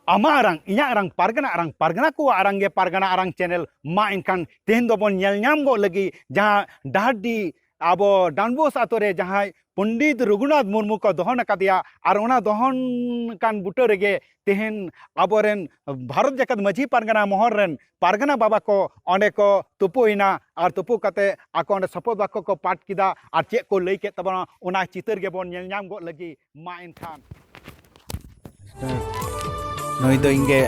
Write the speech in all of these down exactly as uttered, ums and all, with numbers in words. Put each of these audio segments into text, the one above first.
ᱟᱢᱟᱜ ᱟᱲᱟᱝ, ᱤᱧᱟᱹᱜ ᱟᱲᱟᱝ, ᱯᱟᱨᱜᱟᱱᱟ ᱟᱲᱟᱝ, ᱯᱟᱨᱜᱟᱱᱟ ᱠᱚᱣᱟᱜ ᱟᱲᱟᱝ ᱜᱮ ᱯᱟᱨᱜᱟᱱᱟ ᱟᱲᱟᱝ ᱪᱮᱱᱮᱞ᱾ ᱢᱟ ᱮᱱᱠᱷᱟᱱ ᱛᱮᱦᱮᱧ ᱫᱚᱵᱚᱱ ᱧᱮᱞ ᱧᱟᱢ ᱜᱚᱫ ᱞᱟᱹᱜᱤᱫ ᱡᱟᱦᱟᱸ ᱰᱟᱦᱟᱨᱰᱤ ᱟᱵᱚ ᱰᱟᱱᱵᱚᱥ ᱟᱛᱳ ᱨᱮ ᱡᱟᱦᱟᱸᱭ ᱯᱚᱱᱰᱤᱛ ᱨᱚᱜᱷᱩᱱᱟᱛᱷ ᱢᱩᱨᱢᱩ ᱠᱚ ᱫᱚᱦᱚᱱ ᱟᱠᱟᱫᱮᱭᱟ, ᱟᱨ ᱚᱱᱟ ᱫᱚᱦᱚᱱ ᱠᱟᱱ ᱵᱩᱴᱟᱹ ᱨᱮᱜᱮ ᱛᱮᱦᱮᱧ ᱟᱵᱚᱨᱮᱱ ᱵᱷᱟᱨᱚᱛ ᱡᱟᱠᱟᱛ ᱢᱟᱹᱡᱷᱤ ᱯᱟᱨᱜᱟᱱᱟ ᱢᱚᱦᱚᱞ ᱨᱮᱱ ᱯᱟᱨᱜᱟᱱᱟ ᱵᱟᱵᱟ ᱠᱚ ᱚᱸᱰᱮ ᱠᱚ ᱛᱩᱯᱩᱭᱮᱱᱟ, ᱟᱨ ᱛᱩᱯᱩ ᱠᱟᱛᱮ ᱟᱠᱚ ᱚᱸᱰᱮ ᱥᱚᱯᱚᱛ ᱵᱟᱠᱠᱚ ᱠᱚ ᱯᱟᱴ ᱠᱮᱫᱟ, ᱟᱨ ᱪᱮᱫ ᱠᱚ ᱞᱟᱹᱭ ᱠᱮᱫ ᱛᱟᱵᱚᱱᱟ, ᱚᱱᱟ ᱪᱤᱛᱟᱹᱨ ᱜᱮᱵᱚᱱ ᱧᱮᱞ ᱧᱟᱢ ᱜᱚᱫ ᱞᱟᱹᱜᱤᱫ᱾ ᱢᱟ ᱮᱱᱠᱷᱟᱱ᱾ ᱱᱩᱭ ᱫᱚ ᱤᱧ ᱜᱮ,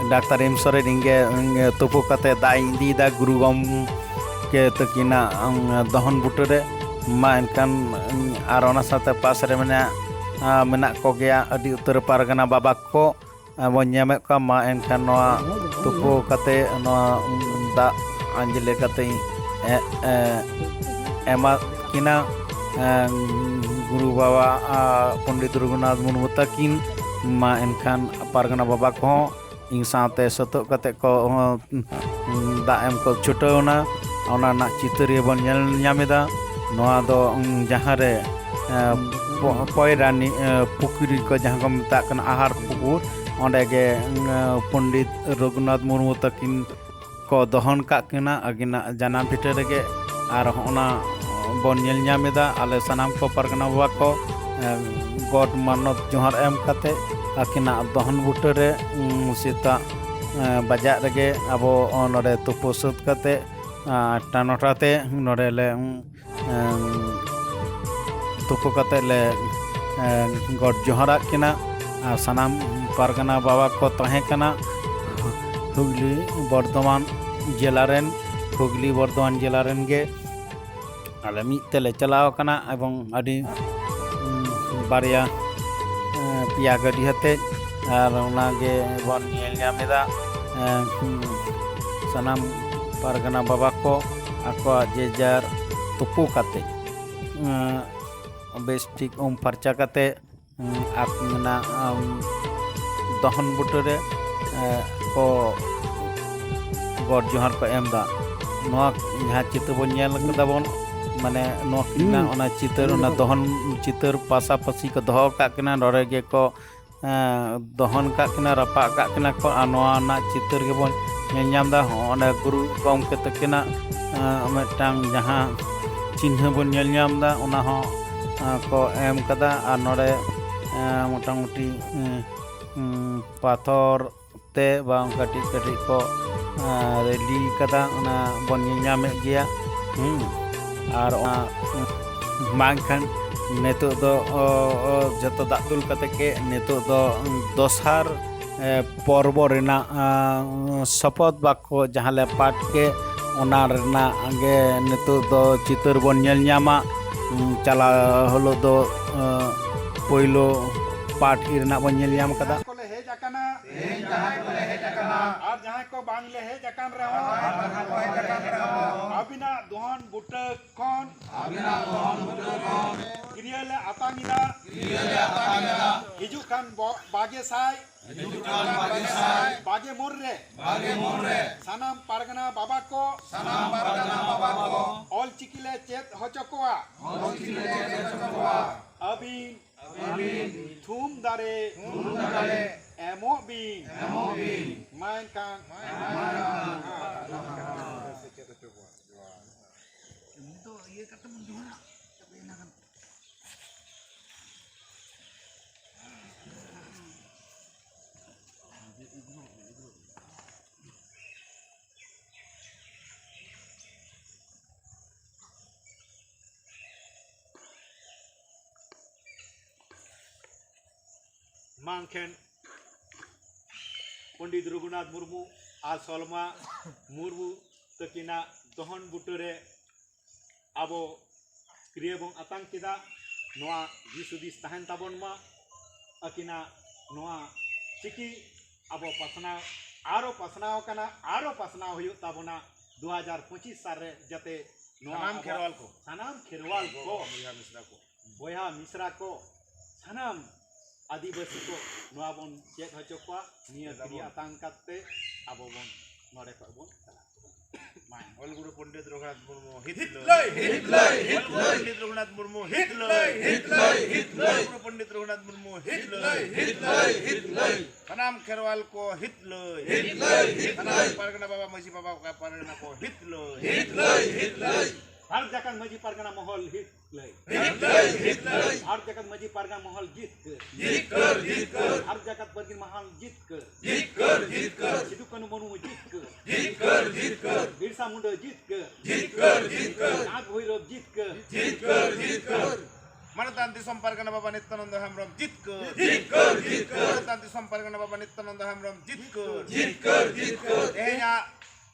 ᱰᱟᱠᱛᱟᱨ ᱮᱢ ᱥᱚᱨᱮᱱ, ᱤᱧ ᱜᱮ, ᱤᱧ ᱜᱮ ᱛᱩᱯᱩ ᱠᱟᱛᱮ ᱫᱟᱜ ᱤᱧ ᱤᱫᱤᱭᱮᱫᱟ ᱜᱩᱨᱩ ᱜᱚᱢᱠᱮ ᱛᱟᱹᱠᱤᱱᱟᱜ, ᱩᱸ, ᱫᱚᱦᱚᱱ ᱵᱩᱴᱟᱹ ᱨᱮ᱾ ᱢᱟ ᱮᱱᱠᱷᱟᱱ, ᱩᱸ, ᱟᱨ ᱚᱱᱟ ᱥᱟᱶᱛᱮ ᱯᱟᱥ ᱨᱮ ᱢᱮᱱᱟᱜ, ᱟ, ᱢᱮᱱᱟᱜ ᱠᱚᱜᱮᱭᱟ ᱟᱹᱰᱤ ᱩᱛᱟᱹᱨ ᱯᱟᱨᱜᱟᱱᱟ ᱵᱟᱵᱟ ᱠᱚ, ᱟ, ᱵᱚᱱ ᱧᱟᱢᱮᱫ ᱠᱚᱣᱟ᱾ ᱢᱟ ᱮᱱᱠᱷᱟᱱ ᱱᱚᱣᱟ ᱛᱩᱯᱩ ᱠᱟᱛᱮ ᱱᱚᱣᱟ, ᱩᱸ, ᱫᱟᱜ ᱟᱸᱡᱽᱞᱮ ᱠᱟᱛᱮᱧ ᱮ-, ᱮ-, ᱮᱢᱟᱫ ᱠᱤᱱᱟ, ᱮ, ᱜᱩᱨᱩ ᱵᱟᱵᱟ, ᱟ, ᱯᱚᱱᱰᱤᱛ ᱨᱚᱜᱷᱩᱱᱟᱛᱷ ᱢᱩᱨᱢᱩ ᱛᱟᱹᱠᱤᱱ᱾ ᱢᱟ ᱮᱱᱠᱷᱟᱱ ᱯᱟᱨᱜᱟᱱᱟ ᱵᱟᱵᱟ ᱠᱚᱦᱚᱸ ᱤᱧ ᱥᱟᱶᱛᱮ ᱥᱟᱹᱛᱟᱹᱜ ᱠᱟᱛᱮ ᱠᱚ, ᱩᱸ, ᱫᱟᱜ ᱮᱢ ᱠᱚ ᱪᱷᱩᱴᱟᱹᱣ ᱮᱱᱟ᱾ ᱚᱱᱟ ᱨᱮᱱᱟᱜ ᱪᱤᱛᱟᱹᱨ ᱜᱮᱵᱚᱱ ᱧᱮᱞ ᱧᱟᱢ ᱮᱫᱟ᱾ ᱱᱚᱣᱟ ᱫᱚ, ᱩᱸ, ᱡᱟᱦᱟᱸ ᱨᱮ, ᱮ, ᱯᱚ-, ᱯᱚᱭᱨᱟᱱᱤ, ᱮ, ᱯᱩᱠᱷᱨᱤ ᱠᱚ ᱡᱟᱦᱟᱸ ᱠᱚ ᱢᱮᱛᱟᱜ ᱠᱟᱱᱟ ᱟᱦᱟᱨ ᱯᱩᱠᱩᱨ, ᱚᱸᱰᱮ ᱜᱮ, ᱩᱸ, ᱯᱚᱱᱰᱤᱛ ᱨᱚᱜᱷᱩᱱᱟᱛᱷ ᱢᱩᱨᱢᱩ ᱛᱟᱹᱠᱤᱱ ᱠᱚ ᱫᱚᱦᱚᱱ ᱠᱟᱜ ᱠᱤᱱᱟ ᱟᱹᱠᱤᱱᱟᱜ ᱡᱟᱱᱟᱢ ᱵᱷᱤᱴᱟᱹ ᱨᱮᱜᱮ᱾ ᱟᱨ ᱦᱚᱸᱜᱼᱱᱟ ᱵᱚᱱ ᱧᱮᱞ ᱧᱟᱢ ᱮᱫᱟ, ᱟᱞᱮ ᱥᱟᱱᱟᱢ ᱠᱚ ᱯᱟᱨᱜᱟᱱᱟ ᱵᱟᱵᱟ ᱠᱚ, ᱮ, ᱜᱚᱰ ᱢᱟᱱᱚᱛ ᱡᱚᱦᱟᱨ ᱮᱢ ᱠᱟᱛᱮ ᱟᱹᱠᱤᱱᱟᱜ ᱫᱚᱦᱚᱱ ᱵᱩᱴᱟᱹ ᱨᱮ, ᱩᱸ, ᱥᱮᱛᱟᱜ, ᱮ, ᱵᱟᱡᱟᱜ ᱨᱮᱜᱮ ᱟᱵᱚ ᱱᱚᱰᱮ ᱛᱩᱯᱩ ᱥᱟᱹᱛ ᱠᱟᱛᱮ, ᱟᱴᱴᱟ ᱱᱚᱴᱟ ᱛᱮ ᱱᱚᱰᱮ ᱞᱮ, ᱩᱸ, ᱮᱸ, ᱛᱩᱯᱩ ᱠᱟᱛᱮ ᱞᱮ, ᱮᱸ, ᱜᱚᱰ ᱡᱚᱦᱟᱨᱟᱜ ᱠᱤᱱᱟ᱾ ᱟᱨ ᱥᱟᱱᱟᱢ ᱯᱟᱨᱜᱟᱱᱟ ᱵᱟᱵᱟ ᱠᱚ ᱛᱟᱦᱮᱸ ᱠᱟᱱᱟ ᱦᱩᱜᱽᱞᱤ ᱵᱚᱨᱫᱷᱚᱢᱟᱱ ᱡᱮᱞᱟ ᱨᱮᱱ, ᱦᱩᱜᱽᱞᱤ ᱵᱚᱨᱫᱷᱚᱢᱟᱱ ᱡᱮᱞᱟ ᱨᱮᱱ ᱜᱮ᱾ ᱟᱞᱮ ᱢᱤᱫ ᱛᱮᱞᱮ ᱪᱟᱞᱟᱣ ᱟᱠᱟᱱᱟ ᱮᱵᱚᱝ ᱟᱹᱰᱤ, ᱩᱸ, ᱵᱟᱨᱭᱟ, ᱮᱸ, ᱯᱮᱭᱟ ᱜᱟᱹᱰᱤ ᱟᱛᱮᱫ, ᱟᱨ ᱚᱱᱟ ᱜᱮ ᱵᱚᱱ ᱧᱮᱞ ᱧᱟᱢ ᱮᱫᱟ᱾ ᱮᱸ, ᱩᱸ, ᱥᱟᱱᱟᱢ ᱯᱟᱨᱜᱟᱱᱟ ᱵᱟᱵᱟ ᱠᱚ ᱟᱠᱚᱣᱟᱜ ᱡᱮ ᱡᱟᱨ ᱛᱩᱯᱩ ᱠᱟᱛᱮ, ᱮᱸ, ᱵᱮᱥ ᱴᱷᱤᱠ ᱩᱢ ᱯᱷᱟᱨᱪᱟ ᱠᱟᱛᱮ, ᱩᱸ, ᱟᱠ-, ᱢᱮᱱᱟᱜ, ᱩᱸ, ᱫᱚᱦᱚᱱ ᱵᱩᱴᱟᱹ ᱨᱮ, ᱮᱸ, ᱠᱚ ᱜᱚᱰ ᱡᱚᱦᱟᱨ ᱠᱚ ᱮᱢ ᱮᱫᱟ᱾ ᱱᱚᱣᱟ ᱡᱟᱦᱟᱸ ᱪᱤᱛᱟᱹᱨ ᱵᱚᱱ ᱧᱮᱞ ᱠᱟᱫᱟ ᱵᱚᱱ, ᱢᱟᱱᱮ ᱱᱚᱣᱟ ᱠᱤᱱ ᱨᱮᱱᱟᱜ ᱦᱩᱸ᱾ ᱚᱱᱟ ᱪᱤᱛᱟᱹᱨ, ᱚᱱᱟ ᱫᱚᱦᱚᱱ ᱪᱤᱛᱟᱹᱨ ᱯᱟᱥᱟᱯᱟᱥᱤ ᱠᱚ ᱫᱚᱦᱚ ᱟᱠᱟᱫ ᱠᱤᱱᱟ᱾ ᱱᱚᱰᱮ ᱜᱮᱠᱚ ᱫᱚᱦᱚᱱ ᱠᱟᱜ ᱠᱤᱱᱟ, ᱨᱟᱯᱟᱜ ᱠᱟᱜ ᱠᱤᱱᱟ ᱠᱚ᱾ ᱟᱨ ᱱᱚᱣᱟ ᱨᱮᱱᱟᱜ ᱪᱤᱛᱟᱹᱨ ᱜᱮᱵᱚᱱ ᱧᱮᱞ ᱧᱟᱢ ᱮᱫᱟ᱾ ᱦᱚᱸ, ᱚᱸᱰᱮ ᱜᱩᱨᱩ ᱜᱚᱢᱠᱮ ᱛᱟᱹᱠᱤᱱᱟᱜ ᱢᱤᱫᱴᱟᱝ ᱡᱟᱦᱟᱸ ᱪᱤᱱᱦᱟᱹ ᱵᱚᱱ ᱧᱮᱞ ᱧᱟᱢ ᱮᱫᱟ, ᱚᱱᱟ ᱦᱚᱸ ᱠᱚ ᱮᱢ ᱠᱟᱫᱟ᱾ ᱟᱨ ᱱᱚᱰᱮ ᱢᱚᱴᱟᱢᱩᱴᱤ ᱯᱟᱛᱷᱚᱨ ᱛᱮ ᱵᱟᱝ ᱠᱟᱹᱴᱤᱡ ᱠᱟᱹᱴᱤᱡ ᱠᱚ ᱨᱮᱰᱤ ᱠᱟᱫᱟ, ᱚᱱᱟ ᱵᱚᱱ ᱧᱮᱞ ᱧᱟᱢᱮᱫ ᱜᱮᱭᱟ᱾ ᱦᱩᱸ᱾ ᱟᱨ ᱚᱱᱟ ᱵᱟᱝᱠᱷᱟᱱ ᱱᱤᱛᱚᱜ ᱫᱚ ᱡᱚᱛᱚ ᱫᱟᱜ ᱫᱩᱞ ᱠᱟᱛᱮ ᱜᱮ ᱱᱤᱛᱚᱜ ᱫᱚ ᱫᱚᱥᱟᱨ ᱯᱚᱨᱵᱚ ᱨᱮᱱᱟᱜ ᱥᱚᱯᱚᱛ ᱵᱟᱠᱚ ᱡᱟᱦᱟᱸ ᱞᱮ ᱯᱟᱴ ᱠᱮ, ᱚᱱᱟ ᱨᱮᱱᱟᱜ ᱜᱮ ᱱᱤᱛᱚᱜ ᱫᱚ ᱪᱤᱛᱟᱹᱨ ᱵᱚᱱ ᱧᱮᱞ ᱧᱟᱢᱟ᱾ ᱪᱟᱞᱟᱣ ᱦᱤᱞᱳᱜ ᱫᱚ ᱯᱳᱭᱞᱳ ᱯᱟᱴ ᱤ ᱨᱮᱱᱟᱜ ᱵᱚᱱ ᱧᱮᱞ ᱧᱟᱢ ᱠᱟᱫᱟ᱾ ᱠᱚᱞᱮ ᱦᱮᱡ ᱟᱠᱟᱱᱟ, ᱛᱮᱦᱮᱧ ᱡᱟᱦᱟᱸᱭ ᱠᱚᱞᱮ ᱦᱮᱡ ᱟᱠᱟᱱᱟ, ᱟᱨ ᱡᱟᱦᱟᱸᱭ ᱠᱚ ᱵᱟᱝᱞᱮ ᱦᱮᱡ ᱟᱠᱟᱱ ᱨᱮᱦᱚᱸ, ᱟᱨ ᱡᱟᱦᱟᱸᱭ ᱠᱚ ᱦᱮᱡ ᱟᱠᱟᱱ ᱨᱮᱦᱚᱸ, ᱟᱹᱵᱤᱱᱟᱜ ᱫᱚᱦᱚᱱ ᱵᱩᱴᱟᱹ ᱠᱷᱚᱱ, ᱟᱹᱵᱤᱱᱟᱜ ᱫᱚᱦᱚᱱ ᱵᱩᱴᱟᱹ ᱠᱷᱚᱱ, ᱠᱤᱨᱭᱟᱹ ᱞᱮ ᱟᱛᱟᱝ ᱮᱫᱟ, ᱠᱤᱨᱭᱟᱹ ᱞᱮ ᱟᱛᱟᱝ ᱮᱫᱟ, ᱦᱤᱡᱩᱜ ᱠᱟᱱ ᱵᱟᱜᱮ ᱥᱟᱭ ᱦᱤᱡᱩᱜ ᱠᱟᱱ ᱵᱟᱜᱮ ᱥᱟᱭ ᱵᱟᱜᱮ ᱢᱚᱬ ᱨᱮ ᱵᱟᱜᱮ ᱢᱚᱬ ᱨᱮ ᱥᱟᱱᱟᱢ ᱯᱟᱨᱜᱟᱱᱟ ᱵᱟᱵᱟ ᱠᱚ ᱥᱟᱱᱟᱢ ᱯᱟᱨᱜᱟᱱᱟ ᱵᱟᱵᱟ ᱠᱚ ᱚᱞ ᱪᱤᱠᱤ ᱞᱮ ᱪᱮᱫ ᱦᱚᱪᱚ ᱠᱚᱣᱟ᱾ ᱚᱞ ᱪᱤᱠᱤ ᱞᱮ ᱪᱮᱫ ᱦᱚᱪᱚ ᱠᱚᱣᱟ᱾ ᱟᱹᱵᱤᱱ ᱟᱹᱵᱤᱱ ᱛᱷᱩᱢ ᱫᱟᱲᱮ ᱛᱷᱩᱢ ᱫᱟᱲᱮ ᱮᱢᱚᱜ ᱵᱤᱱ᱾ ᱮᱢᱚᱜ ᱵᱤᱱ᱾ ᱢᱟ ᱮᱱᱠᱷᱟᱱ ᱮᱢᱱᱤ ᱫᱚ ᱤᱭᱟᱹ ᱠᱟᱛᱮ ᱵᱚᱱ ᱡᱚᱦᱟᱨᱟ᱾ ᱢᱟ ᱮᱱᱠᱷᱟᱱ ᱯᱚᱱᱰᱤᱛ ᱨᱚᱜᱷᱩᱱᱟᱛᱷ ᱢᱩᱨᱢᱩ ᱟᱨ ᱥᱚᱞᱢᱟ ᱢᱩᱨᱢᱩ ᱛᱟᱹᱠᱤᱱᱟᱜ ᱫᱚᱦᱚᱱ ᱵᱩᱴᱟᱹᱨᱮ ᱟᱵᱚ ᱠᱨᱤᱭᱟᱹ ᱵᱚᱱ ᱟᱛᱟᱝ ᱠᱮᱫᱟ᱾ ᱱᱚᱣᱟ ᱫᱤᱥ ᱦᱩᱫᱤᱥ ᱛᱟᱦᱮᱱ ᱛᱟᱵᱚᱱ ᱢᱟ, ᱟᱹᱠᱤᱱᱟᱜ ᱱᱚᱣᱟ ᱪᱤᱠᱤ ᱟᱵᱚ ᱯᱟᱥᱱᱟᱣ, ᱟᱨᱚ ᱯᱟᱥᱱᱟᱣ ᱟᱠᱟᱱᱟ, ᱟᱨᱚ ᱯᱟᱥᱱᱟᱣ ᱦᱩᱭᱩᱜ ᱛᱟᱵᱚᱱᱟ᱾ ᱫᱩ ᱦᱟᱡᱟᱨ ᱯᱚᱸᱪᱤᱥ ᱥᱟᱞ ᱨᱮ ᱡᱟᱛᱮ ᱱᱚᱣᱟ ᱥᱟᱱᱟᱢ ᱟᱵᱚ ᱠᱷᱮᱨᱣᱟᱞ ᱠᱚ, ᱥᱟᱱᱟᱢ ᱠᱷᱮᱨᱣᱟᱞ ᱠᱚ, ᱵᱚᱭᱦᱟ ᱢᱤᱥᱨᱟ ᱠᱚ, ᱵᱚᱭᱦᱟ ᱢᱤᱥᱨᱟ ᱠᱚ, ᱥᱟᱱᱟᱢ ᱟᱹᱫᱤᱵᱟᱹᱥᱤ ᱠᱚ ᱱᱚᱣᱟ ᱵᱚᱱ ᱪᱮᱫ ᱦᱚᱪᱚ ᱠᱚᱣᱟ᱾ ᱱᱤᱭᱟᱹ ᱪᱮᱫ ᱠᱨᱤᱭᱟᱹ ᱟᱵᱚᱱ᱾ ᱟᱛᱟᱝ ᱠᱟᱛᱮ ᱟᱵᱚ ᱵᱚᱱ ᱱᱚᱰᱮ ᱠᱷᱚᱱ ᱵᱚᱱ ᱪᱟᱞᱟᱜ ᱛᱟᱵᱚᱱᱟ᱾ ᱚᱞ ᱜᱩᱨᱩ ᱯᱚᱱᱰᱤᱛ ᱨᱚᱜᱷᱩᱱᱟᱛᱷ ᱢᱩᱨᱢᱩ ᱦᱤᱛ ᱞᱟᱹᱭ᱾ ᱦᱤᱛ ᱞᱟᱹᱭ, ᱦᱤᱛ ᱚᱞ ᱜᱩᱨᱩ ᱞᱟᱹᱭ᱾ ᱯᱚᱱᱰᱤᱛ ᱨᱚᱜᱷᱩᱱᱟᱛᱷ ᱢᱩᱨᱢᱩ ᱦᱤᱛ ᱞᱟᱹᱭ᱾ ᱦᱤᱛ ᱞᱟᱹᱭ, ᱦᱤᱛ ᱞᱟᱹᱭ᱾ ᱚᱞ ᱜᱩᱨᱩ ᱯᱚᱱᱰᱤᱛ ᱨᱚᱜᱷᱩᱱᱟᱛᱷ ᱢᱩᱨᱢᱩ ᱦᱤᱛ ᱞᱟᱹᱭ᱾ ᱦᱤᱛ ᱞᱟᱹᱭ, ᱦᱤᱛ ᱞᱟᱹᱭ᱾ ᱥᱟᱱᱟᱢ ᱠᱷᱮᱨᱣᱟᱞ ᱠᱚ ᱦᱤᱛ ᱞᱟᱹᱭ᱾ ᱦᱤᱛ ᱞᱟᱹᱭ, ᱦᱤᱛ ᱥᱟᱱᱟᱢ ᱞᱟᱹᱭ᱾ ᱯᱟᱨᱜᱟᱱᱟ ᱵᱟᱵᱟ, ᱢᱟᱹᱡᱷᱤ ᱵᱟᱵᱟ, ᱚᱠᱟ ᱯᱟᱨᱜᱟᱱᱟ ᱠᱚ ᱦᱤᱛ ᱞᱟᱹᱭ᱾ ᱦᱤᱛ ᱞᱟᱹᱭ, ᱦᱤᱛ ᱞᱟᱹᱭ᱾ ᱦᱟᱨ ᱡᱟᱠᱟᱛ ᱢᱟᱹᱡᱷᱤ ᱯᱟᱨᱜᱟᱱᱟ ᱢᱚᱦᱚᱞ ᱦᱤᱛ ᱞᱟᱹᱭ᱾ ᱦᱤᱛ ᱞᱟᱹᱭ, ᱦᱤᱛ ᱞᱟᱹᱭ᱾ ᱦᱟᱨ ᱡᱟᱠᱟᱛ ᱢᱟᱹᱡᱷᱤ ᱯᱟᱨᱜᱟᱱᱟ ᱢᱚᱦᱚᱞ ᱡᱤᱛᱠᱟᱹᱨ᱾ ᱡᱤᱛᱠᱟᱹᱨ, ᱡᱤᱛᱠᱟᱹᱨ᱾ ᱦᱟᱨ ᱡᱟᱠᱟᱛ ᱯᱟᱨᱜᱟᱱᱟ ᱢᱚᱦᱚᱞ ᱡᱤᱛᱠᱟᱹᱨ᱾ ᱡᱤᱛᱠᱟᱹᱨ, ᱡᱤᱛᱠᱟᱹᱨ᱾ ᱥᱤᱫᱩ ᱠᱟᱹᱱᱦᱩ ᱢᱩᱨᱢᱩ ᱡᱤᱛᱠᱟᱹᱨ᱾ ᱡᱤᱛᱠᱟᱹᱨ, ᱡᱤᱛᱠᱟᱹᱨ᱾ ᱵᱤᱨᱥᱟ ᱢᱩᱱᱰᱟᱹ ᱡᱤᱛᱠᱟᱹᱨ᱾ ᱡᱤᱛᱠᱟᱹᱨ, ᱡᱤᱛᱠᱟᱹᱨ᱾ ᱪᱟᱸᱫᱽ ᱵᱷᱳᱭᱨᱚᱵᱽ ᱡᱤᱛᱠᱟᱹᱨ᱾ ᱡᱤᱛᱠᱟᱹᱨ, ᱡᱤᱛᱠᱟᱹᱨ᱾ ᱢᱟᱱᱚᱛᱟᱱ ᱫᱤᱥᱚᱢ ᱯᱟᱨᱜᱟᱱᱟ ᱵᱟᱵᱟ ᱱᱤᱛᱭᱟᱱᱚᱱᱫᱚ ᱦᱮᱢᱵᱨᱚᱢ ᱡᱤᱛᱠᱟᱹᱨ᱾ ᱡᱤᱛᱠᱟᱹᱨ, ᱡᱤᱛᱠᱟᱹᱨ᱾ ᱢᱟᱱᱚᱛᱟᱱ ᱫᱤᱥᱚᱢ ᱯᱟᱨᱜᱟᱱᱟ ᱵᱟᱵᱟ ᱱᱤᱛᱭᱟᱱᱚᱱᱫᱚ ᱦᱮᱢᱵᱨᱚᱢ ᱡᱤᱛᱠᱟᱹᱨ᱾ ᱡᱤᱛᱠᱟᱹᱨ, ᱡᱤᱛᱠᱟᱹᱨ᱾ ᱛᱮᱦᱮᱧᱟᱜ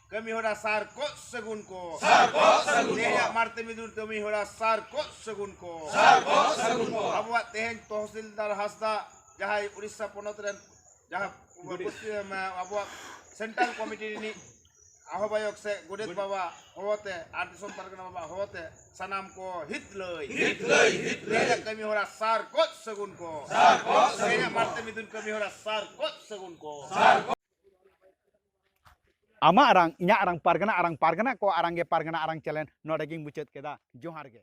ᱠᱟᱹᱢᱤ ᱦᱚᱨᱟ ᱥᱟᱨ ᱠᱚ ᱥᱟᱹᱜᱩᱱ ᱠᱚ᱾ ᱥᱟᱨ ᱠᱚ ᱥᱟᱹᱜᱩᱱ ᱠᱚ᱾ ᱛᱮᱦᱮᱧᱟᱜ ᱢᱟᱲᱛᱮ ᱢᱤᱫᱩᱱ ᱠᱟᱹᱢᱤ ᱦᱚᱨᱟ ᱥᱟᱨ ᱠᱚ ᱥᱟᱹᱜᱩᱱ ᱠᱚ᱾ ᱥᱟᱨ ᱠᱚ ᱥᱟᱹᱜᱩᱱ ᱠᱚ᱾ ᱟᱵᱚᱣᱟᱜ ᱛᱮᱦᱮᱧ ᱛᱚᱦᱥᱤᱞᱫᱟᱨ ᱦᱟᱸᱥᱫᱟ, ᱡᱟᱦᱟᱸᱭ ᱩᱲᱤᱥᱥᱟ ᱯᱚᱱᱚᱛ ᱨᱮᱱ, ᱡᱟᱦᱟᱸ ᱜᱚᱰᱮᱛ᱾ ᱯᱚᱥᱪᱤᱢ, ᱟᱵᱚᱣᱟᱜ ᱥᱮᱱᱴᱨᱟᱞ ᱠᱚᱢᱤᱴᱤ ᱨᱤᱱᱤᱡ ᱟᱦᱚᱵᱟᱭᱚᱠ ᱥᱮ ᱜᱚᱰᱮᱛ ᱜᱚᱰᱮᱛ᱾ ᱵᱟᱵᱟ ᱦᱚᱦᱚᱛᱮ ᱟᱨ ᱫᱤᱥᱚᱢ ᱯᱟᱨᱜᱟᱱᱟ ᱵᱟᱵᱟ ᱦᱚᱦᱚᱛᱮ ᱥᱟᱱᱟᱢ ᱠᱚ ᱦᱤᱛ ᱞᱟᱹᱭ᱾ ᱦᱤᱛ ᱞᱟᱹᱭ, ᱦᱤᱛ ᱞᱟᱹᱭ᱾ ᱛᱮᱦᱮᱧᱟᱜ ᱠᱟᱹᱢᱤ ᱦᱚᱨᱟ ᱥᱟᱨ ᱠᱚ ᱥᱟᱹᱜᱩᱱ ᱠᱚ᱾ ᱥᱟᱨ ᱠᱚ ᱥᱟᱹᱜᱩᱱ ᱛᱮᱦᱮᱧᱟᱜ ᱠᱚ᱾ ᱢᱟᱲᱛᱮ ᱢᱤᱫᱩᱱ ᱠᱟᱹᱢᱤ ᱦᱚᱨᱟ ᱥᱟᱨ ᱠᱚ ᱥᱟᱹᱜᱩᱱ ᱠᱚ᱾ ᱥᱟᱨ ᱠᱚ᱾ ᱟᱢᱟᱜ ᱟᱨᱟᱝ, ᱤᱧᱟᱹᱜ ᱟᱨᱟᱝ, ᱯᱟᱨᱜᱟᱱᱟ ᱟᱨᱟᱝ, ᱯᱟᱨᱜᱟᱱᱟ ᱠᱚ ᱟᱨᱟᱝ ᱜᱮ, ᱯᱟᱨᱜᱟᱱᱟ ᱟᱨᱟᱝ ᱪᱮᱱᱮᱞ ᱱᱚᱰᱮ ᱜᱤᱧ ᱢᱩᱪᱟᱹᱫ ᱠᱮᱫᱟ᱾ ᱡᱚᱦᱟᱨ ᱜᱮ᱾